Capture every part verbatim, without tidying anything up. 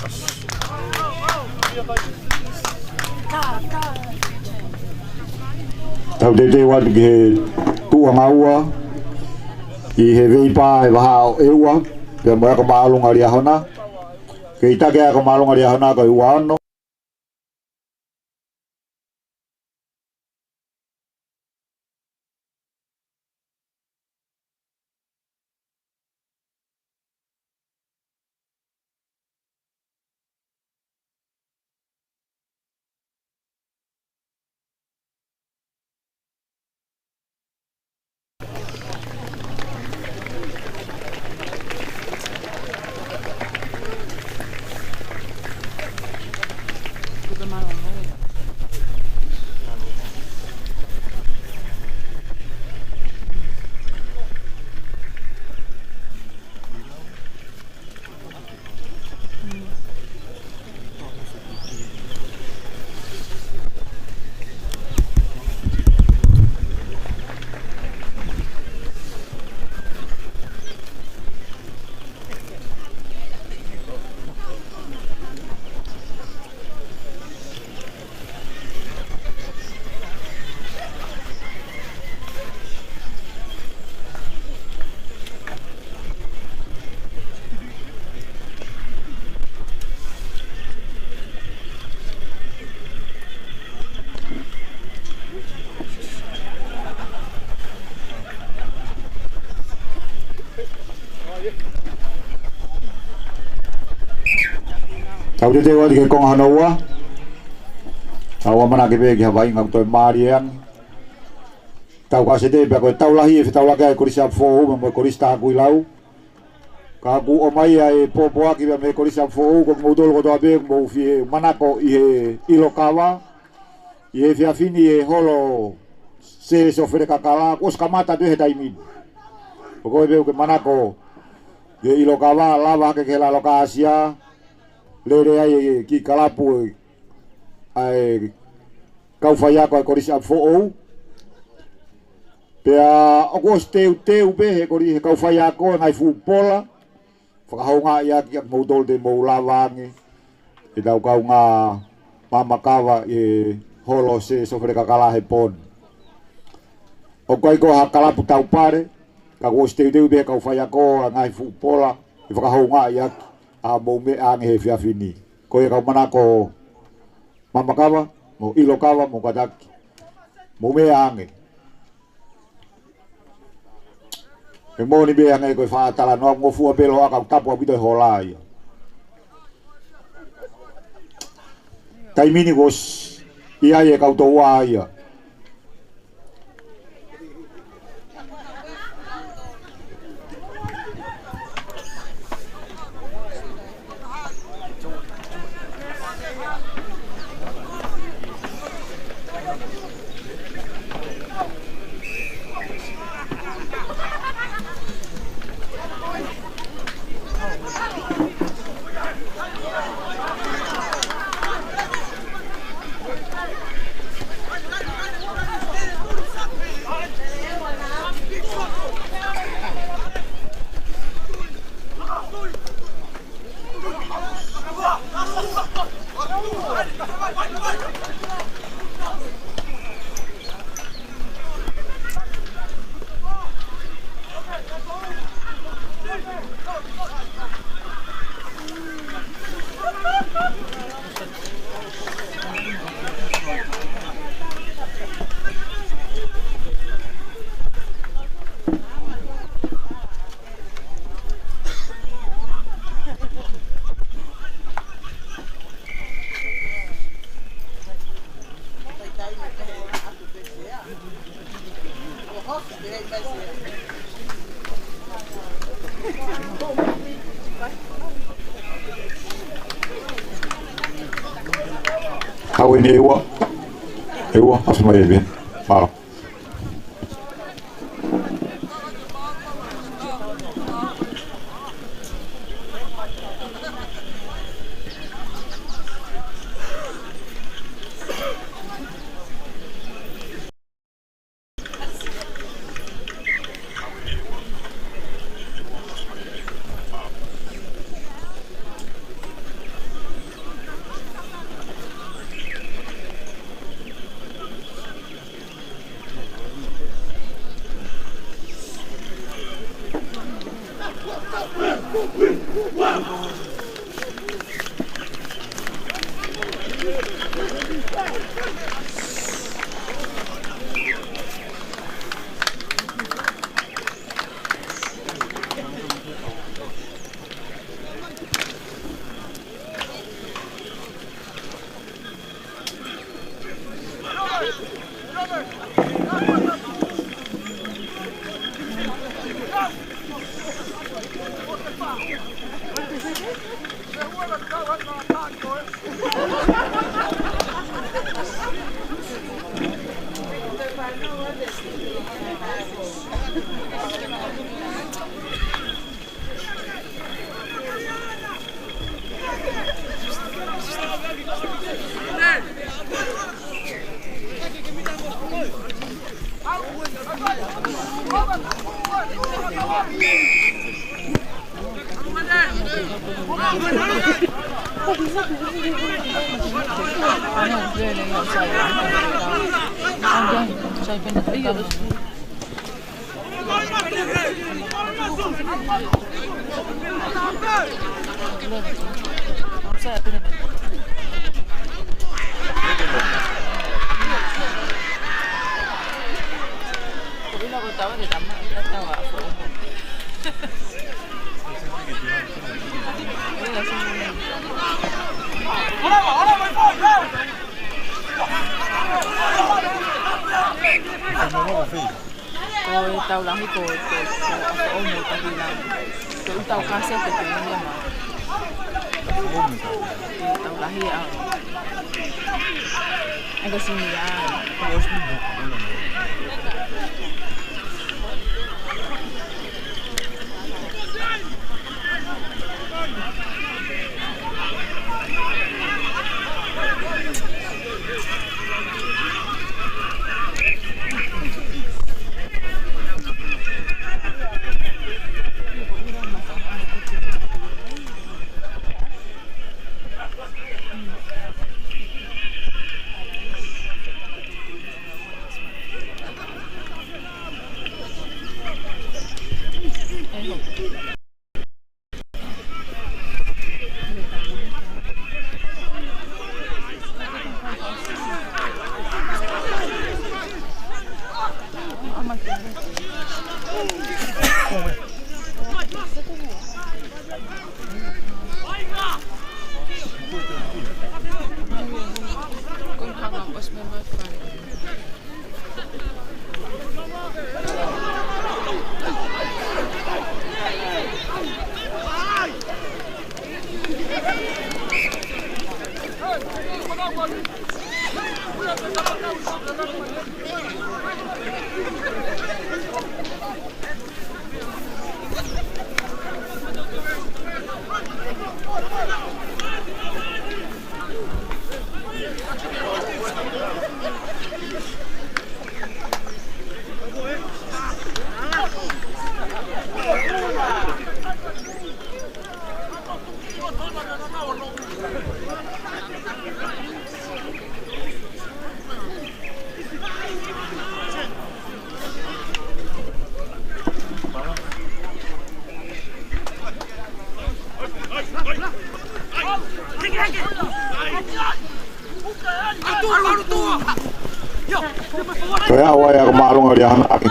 Tau teuteu atu ki he tuʻuʻanga ua, ʻi he veipā ʻe vahaʻa ʻe ua, pea mo e ako māʻolunga Liahona. Kei taki e ako māʻolunga Liahona ko e ua ono. Tau teuteu atu ki he konga hono ua. Tau ʻamanaki pē ki ha vaʻinga ʻoku toe mālie ange. Tau ka sete pea ko e tau lahi e fetaulaki ʻa e Kolisi ʻApifoʻou mo e Kolisi Takuilau. Ka ʻoku ʻomai ʻa e pōpoaki pea mei he Kolisi ʻApifoʻou, ko kimoutolu kotoa pē ʻoku mou fie manako ʻi he ʻilo kava ʻi he efiafi ni he holo Sē Sofele Kakala, kuo ʻosi kamata atu he taimi ni. Ko koe pē ʻoku ke manako ʻi he ʻilo kava, lava hake ki he lalo kāsia, lele ai e kiʻi kalapu ʻa e kau faiako ʻa e Kolisi ʻApifoʻou. Pea ʻoku ʻosi teuteu pē he koli-, he kau faiako e ngaahi fuʻu pola fakahoungaʻi ʻaki, ʻa kimoutolu te mou lava ange ke tau kaungā mamakava ʻi he holo Sē Sofele Kakala he pō ni. ʻOku ʻikai ko ha kalapu taupale, ka kuo ʻosi teuteu pē he kau faiako ʻa e ngaahi fuʻu pola ke fakahoungaʻi ʻaki ʻa hoʻomou meʻa ange he efiafi ni. Ko ia, kau manako mamakava mo ʻilo kava mo kātaki, mou meʻa ange. ʻE moʻoni pē ange ko e faʻa talanoa, ngofua pē loa ka ʻoku tapu ʻaupito e hola ia. Taimi ni kuo ʻosi ʻi ai e kau toua ia. Awe ne ua. E ua, asu mai e vea. Mālō. Ko e tau lahi ko, ko, ko ʻAfo ʻOmo Tahi Lao. Ko e tau kasi ʻa e tau lahi ʻa. ʻAi ko sini ʻa. Ko e ʻaho ia ko Māʻolunga Liahona ʻaki.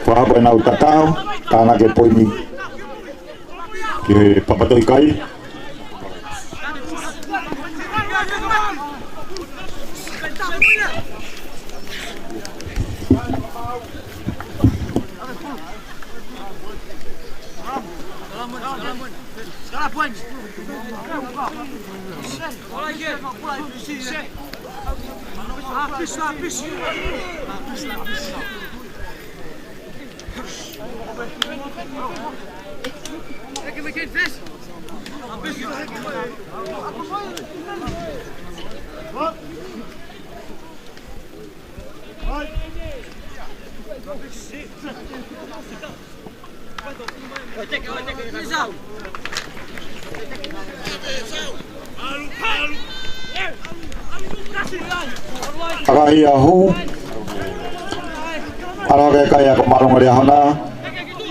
Ko e hā ko ʻenau tatau, tānaki e poini. Ki he Papatoʻi Kai. ʻAkahi ʻa hū. ʻAlu hake e kai ʻa Māʻolunga Liahona,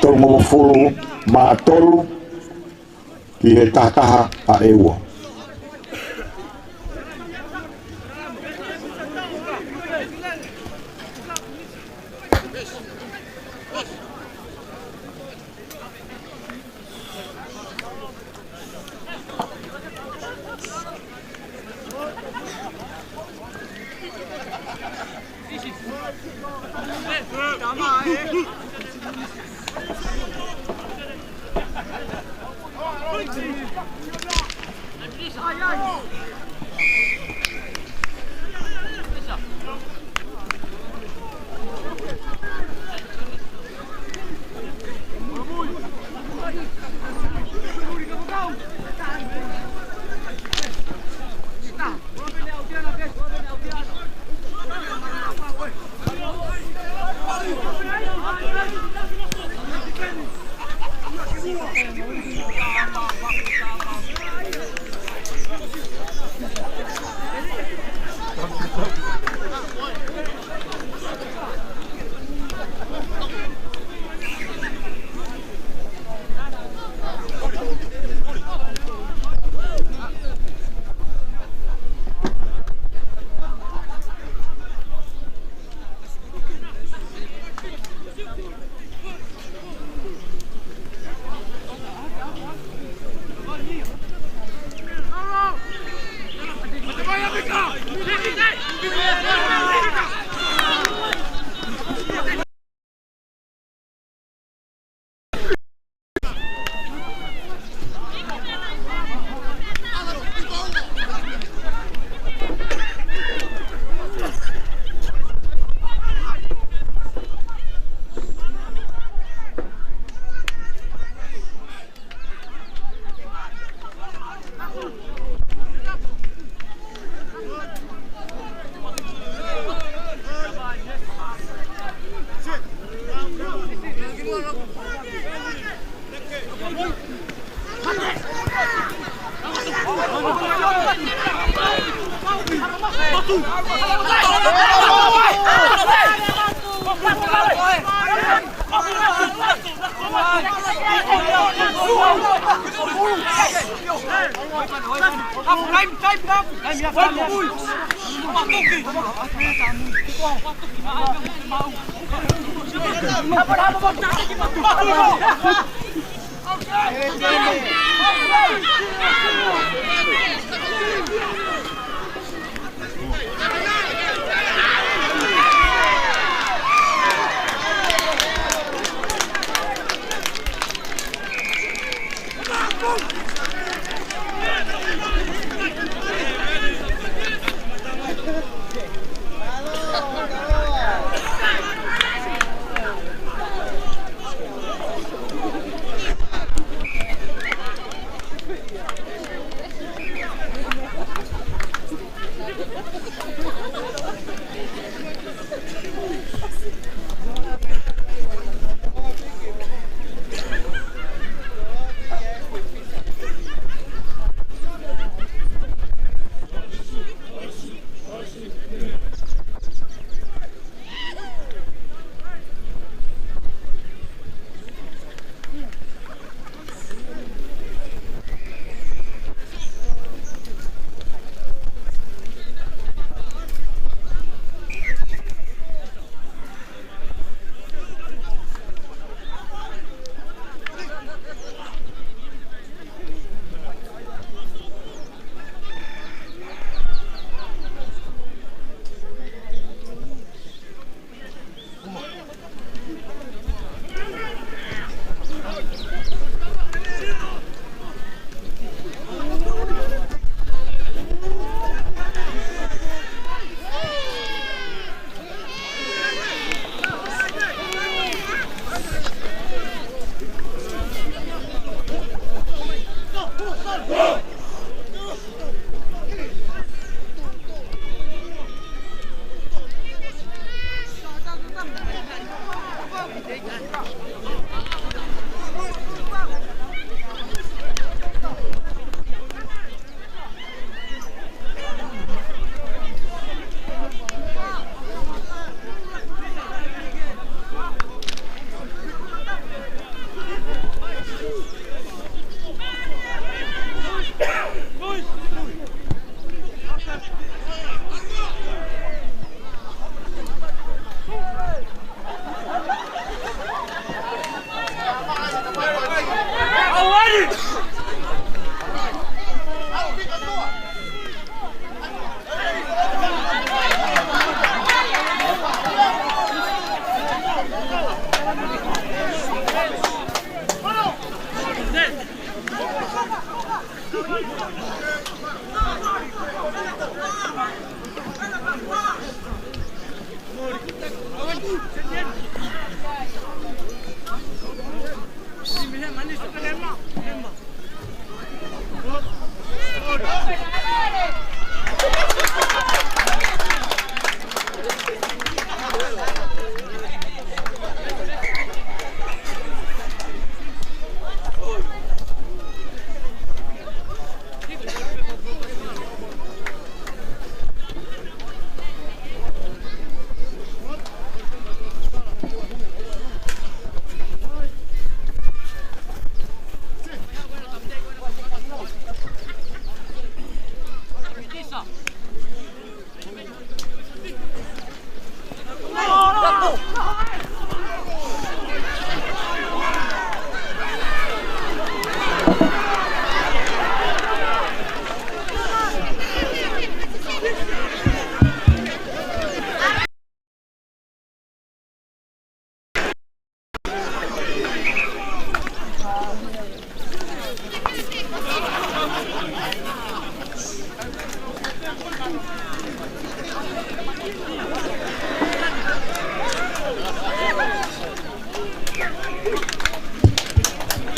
tolungofulu mā tolu. ki he taha taha ʻa e ua.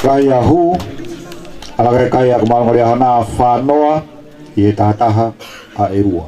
Kai ʻa Hū, ʻa ia ko e kai ʻa Kumaungalia Hana Fanoa, ʻi he taha taha ʻa ʻEua.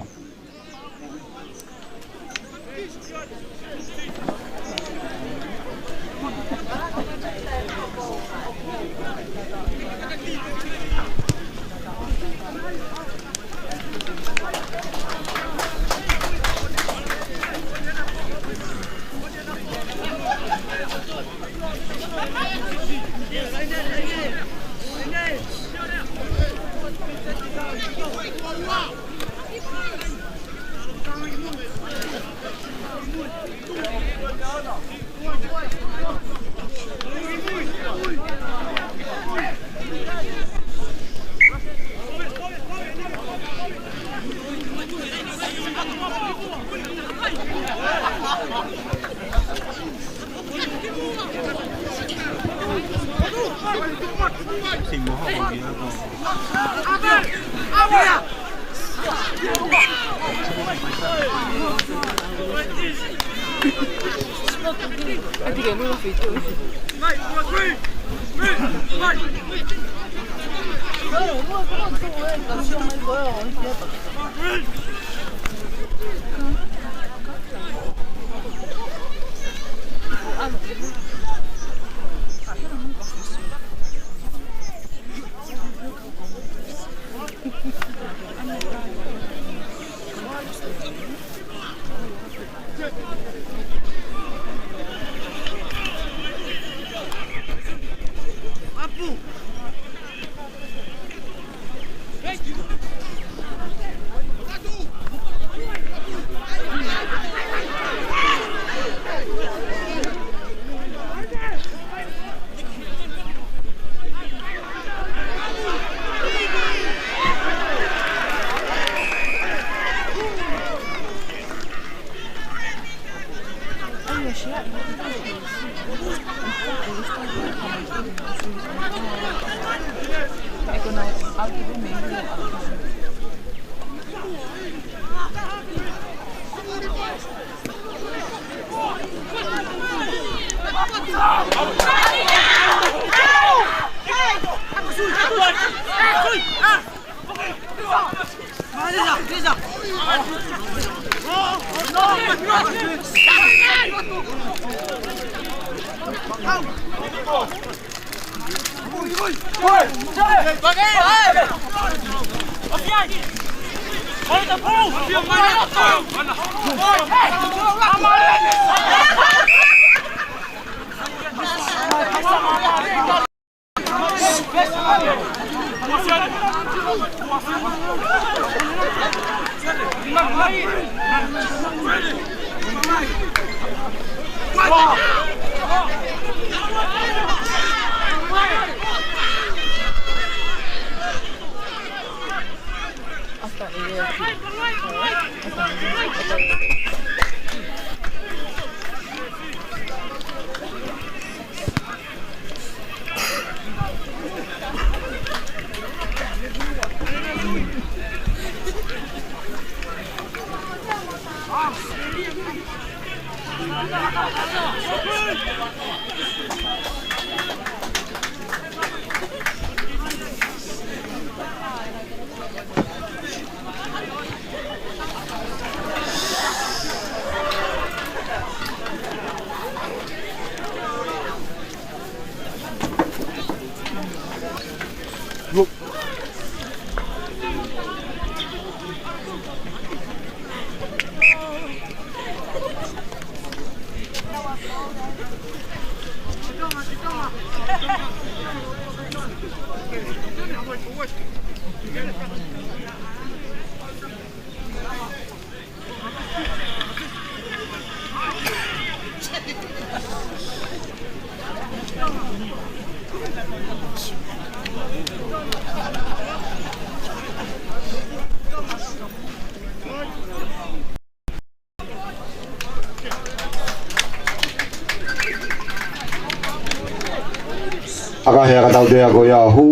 ʻAkahi ʻa e tautea ko ia ʻo hū,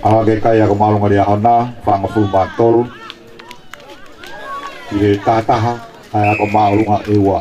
ʻa e kai ako māʻolunga ʻi he ʻaho na, fāngofulu mā tolu, ʻi he taha taha, ʻa e ako māʻolunga ʻe ua.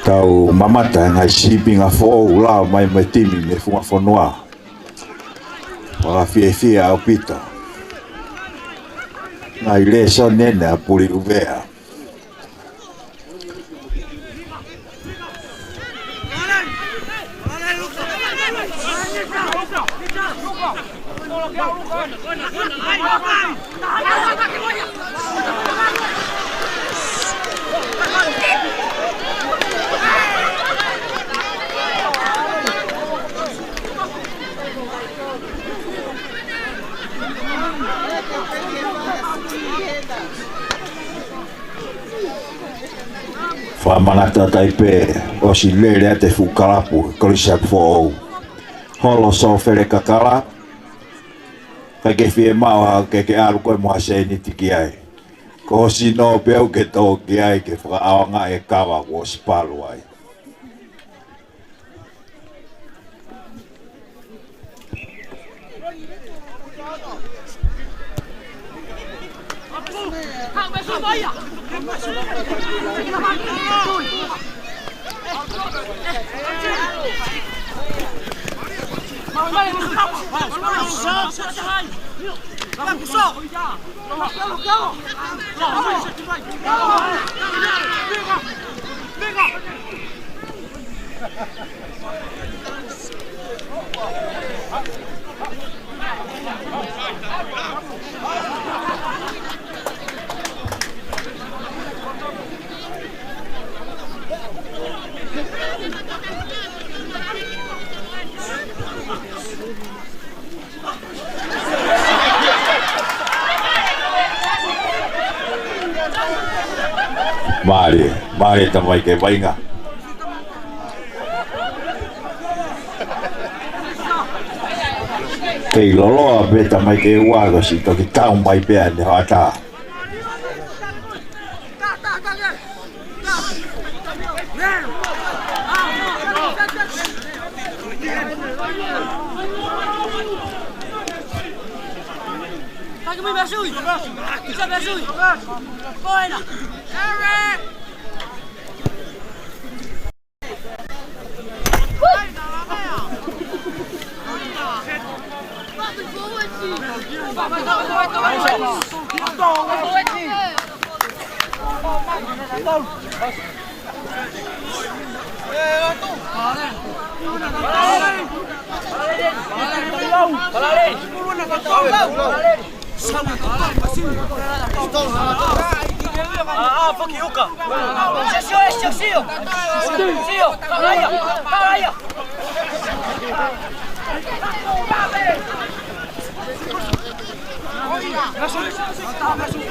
Tau mamata he ngaahi sīpinga foʻou ʻoku lau mai mei he timi mei he funga fonua. Fakafiefia ʻaupito. Ngaahi lēsoni eni ʻa Puli ʻUvea. Fakamanatu atu ai pē, ʻosi lele atu e fuʻu kalapu, Kolisi Foʻou. Holo sofele kakala, ka ke fiemaʻu ke ke ʻalu koe mo ha sēniti ki ai. Ko hono sino pē ʻoku ke tō ki ai ke fakaʻaongaʻi e kava kuo ʻosi palu ai. Mālie, mālie tamaiki e vaʻinga. Kei loloa pē tamaiki e ua ko ē ʻosi toki tau mai pē ʻene hoʻatā.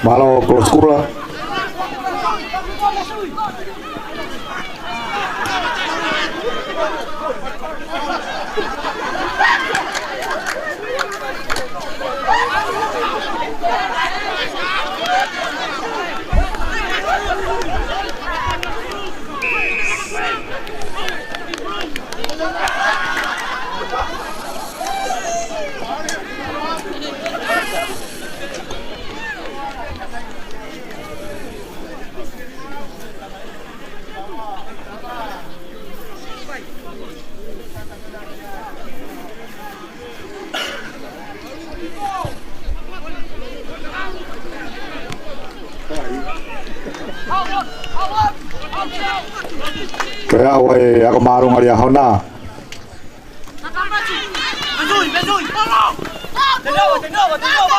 Mālō, Kolosi Kula. Pea ʻoku ʻi ai e ako māʻolunga ʻi he ʻaho na.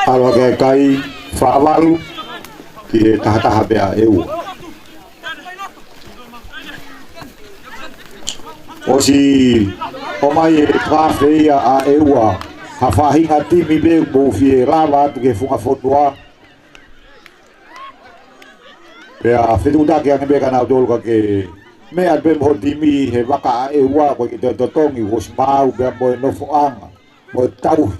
ʻAlu hake e kai, fā valu ki he taha taha pea ʻEua. ʻOsi ʻomai e fakaafe ia ʻa ʻEua, ha faʻahinga timi pē ʻoku mou fie lava atu ki he funga fonua. Pea fetuʻutaki ange pē kia nautolu ka ke meʻa pē mo hoʻo timi he vaka ʻa ʻEua, ko e ke toe totongi, ʻosi maau pea mo e nofoʻanga mo e tauhi.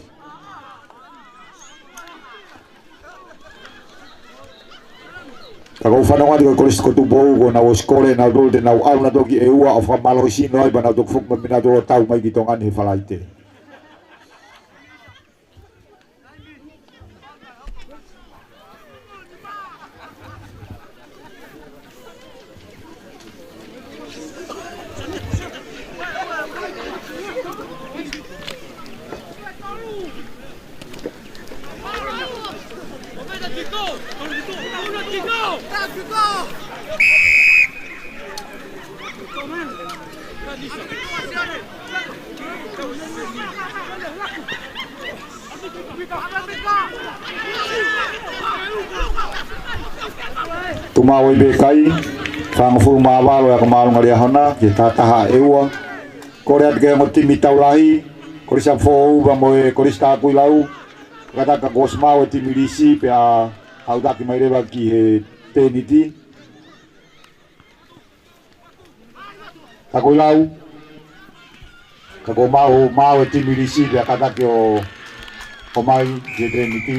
Ka ʻoku ou fanongo atu ko e Kolisi ko Tupou, kuo nau ʻosi kole nautolu te nau ʻalu nautolu ki ʻEua ʻo fakamālohisino ai pea nau toki foki mai nautolu ʻo tau mai ki Tonga ni he Falaite. Tuʻu maʻu ai pē kai, fāngofulu mā valu e ako māʻolunga ʻi he ʻaho na, ki he taha taha ʻEua. Kole atu ki he ongo timi Taulahi, Kolisi Foʻou pea mo e Kolisi Takuilau. Kātaki kuo ʻosi maau e timi Lisi, pea aʻutaki mai leva ki he tēniti. Takuilau. Ka kuo maau, maau e timi Lisi, pea kātaki ʻo, ʻomai ki he tēniti.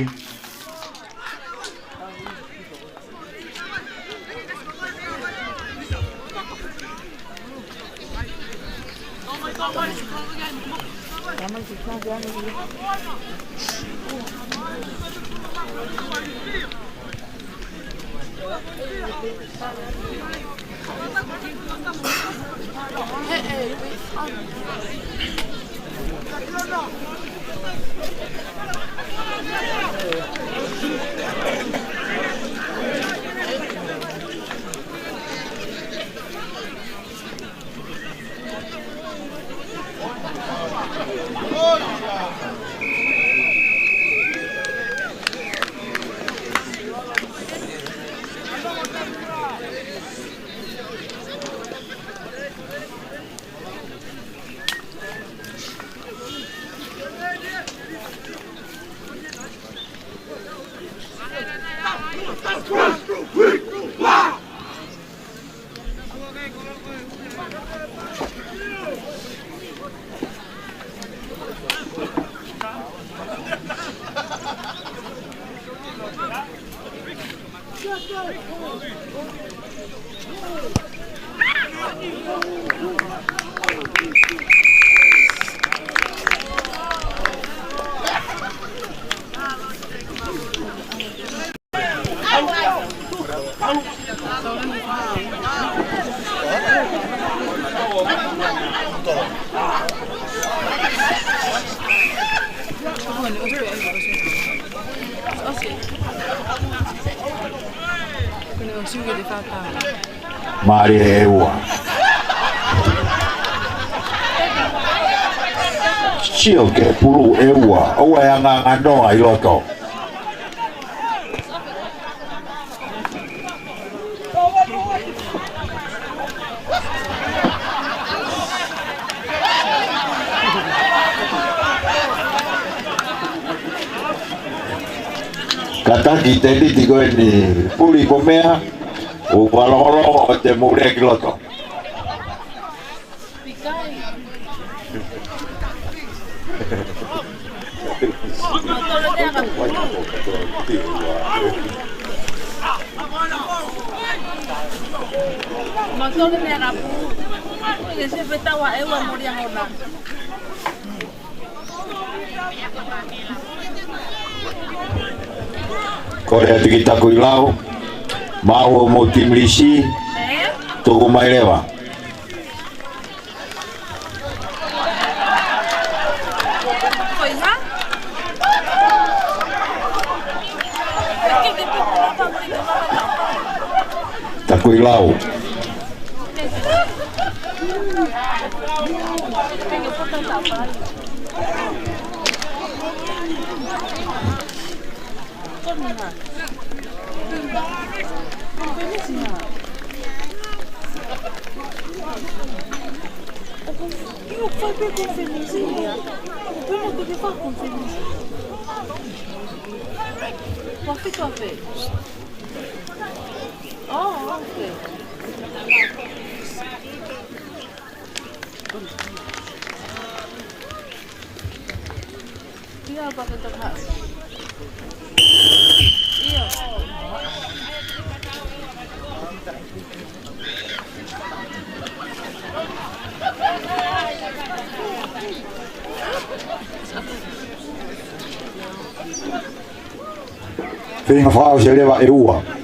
Mālie ʻEua. Sio ki he pulu ʻEua, ʻoua ʻe anga ʻanoa ʻi loto. Kātaki tēniti ko eni, puli ko mea, ʻo ua longolongo ʻo te mule ki loto. Matole mea kapu. Ke se fetaua ʻEua mo lia hona. Kole atu ki Takuilau, maʻu ʻo mo Timilisi, tuku mai leva. Takuilau. Oh, okay. Ia, pake tau haʻu. Ia. Feinga fakaʻosi leva ʻEua.